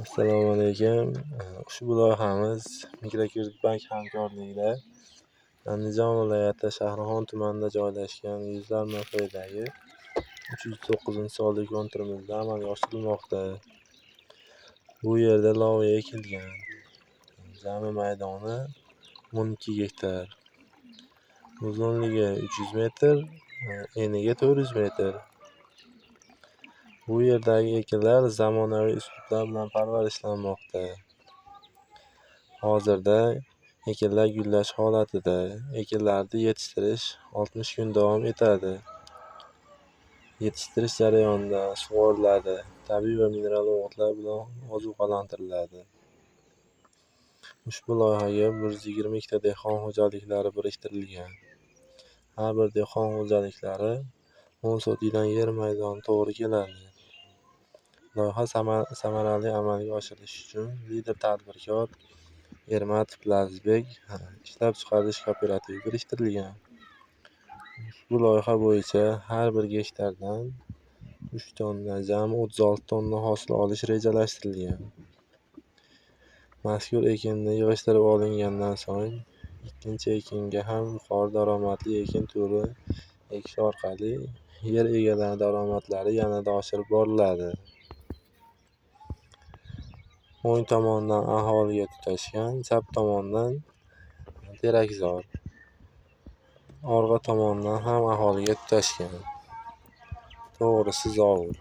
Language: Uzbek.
Assalomu alaykum. Ushbu loyihamiz Mikrokredit bank hamkorligida Andijon viloyati Shahrixon tumanida joylashgan Yuzlar MFdagi 309-sonli konturimizda amalga oshirilmoqda. Bu yerda loviya ekilgan. Jami maydoni 12 gektar. Uzunligi 300 metr, eniga 400 metr. Bu yerdagi ekinlar zamonaviy uslublar bilan parvarishlanmoqda. Hozirda ekinlar gullash holatida. Ekinlarni yetishtirish 60 kun davom etadi. Yetishtirish jarayonida sug'oriladi, tabiiy va mineral o'g'itlar bilan ozuqalantiriladi. Ushbu loyihaga 122 ta dehqon xo'jaliklari biriktirilgan. Har bir dehqon xo'jaliklari 10 sotikdan yer maydoni to'g'ri keladi. Loyiha samarali amalga oshirilishi uchun lider tadbirkor Ermatov Lazizbek ishlab chiqarish kooperativi biriktirilgan. Ushbu loyiha bo'yicha har bir gektardan 3 tonna, jami 36 tonna hosil olish rejalashtirilgan. Mazkur ekinni yig'ishtirib olingandan so'ng ikkinchi ekinga ham yuqori daromadli ekin turi ekish orqali yer egalari daromadlari yanada oshirib boriladi. O'ng tomondan aholiga tutashgan, chap tomondan terakzor. Orqa tomondan ham aholiga tutashgan. To'g'risi zovur.